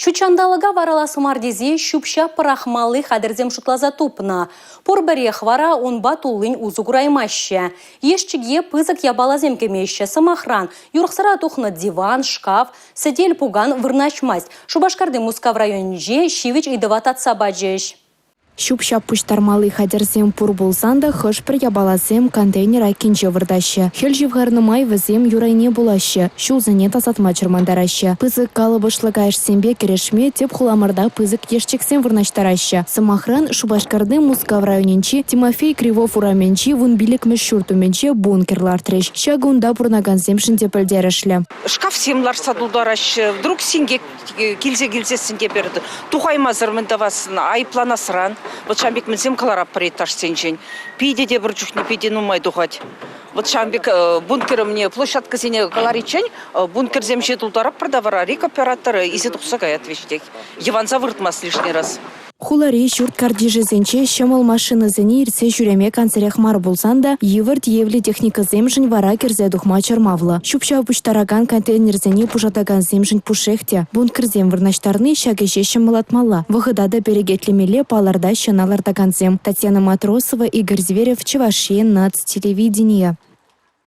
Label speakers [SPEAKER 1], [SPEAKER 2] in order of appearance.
[SPEAKER 1] Ҫут ҫанталӑка варалас мар тесе ҫӳп-ҫап пӑрахмалли хатӗрсем шутласа тупнӑ. Пур-пӗрех вара унпа туллин усӑ кураймаҫҫӗ. Ешчӗке пысӑк япаласем кӗмеҫҫӗ. Сӑмахран, юрӑхсӑра тухнӑ диван, шкаф, сӗтел-пукан вырнаҫмасть. Шупашкарти Мускав районӗнче ҫивӗч ыйтӑва татса пачӗҫ.
[SPEAKER 2] Ҫӳп-ҫап пуҫтармалли хатӗрсем пур пулсан та хӑш-пӗр япаласем контейнер айккинче выртаҫҫӗ. Хӗл ҫывхарнӑ май вӗсем юр айне пулаҫҫӗ, ҫулсене тасатма чӑрмантараҫҫӗ. Пысӑк калӑпӑшлӑ каяшсемпе кӗрешме тӗп хуламӑрта пысӑк ешчӗксем вырнаҫтараҫҫӗ. Сӑмахран, Шупашкарти Мускав районӗнчи Тимофей Кривов урамӗнчи 15-мӗш ҫурт умӗнче бункер лартрӗҫ. Ҫакӑ унта пурӑнакансемшӗн те пӗлтерӗшлӗ.
[SPEAKER 3] Шкафсем лартса тултараҫҫӗ. Вдруг синкек килсе килсессӗн те пӗр тухаймасӑр мӗн тӑвас, айӑпланасран. Вот ҫавӑн пек мӗнсем кӑларатпӑр этажсенчен. Питӗ те пӗр чухне питӗ нумай тухать. Вот ҫавӑн пек бункер умне площадкӑсене кӑлариччен бункерсем ҫине тултаратпӑр та вара рекоператор илсе тухса каять веҫех. Йӑванса выртмасть лишний раз.
[SPEAKER 2] Хулари ҫурт картишӗсенче ҫӑмӑл машинӑсене иртсе ҫӳреме кансӗрех мар пулсан та йывӑр тиевлӗ техникӑсемшӗн вара кӗрсе тухма чӑрмавлӑ. Ҫӳп-ҫап пуҫтаракан контейнерсене пушатакансемшӗн пушшех те. Бункерсем вырнаҫтарни ҫак ӗҫе ҫӑмӑллатмалла, вӑхӑта та перекетлемелле палӑртаҫҫӗ ӑна лартакансем. Татьяна Матросова, Игорь Зверев, Чӑваш Ен наци телевиденийӗ.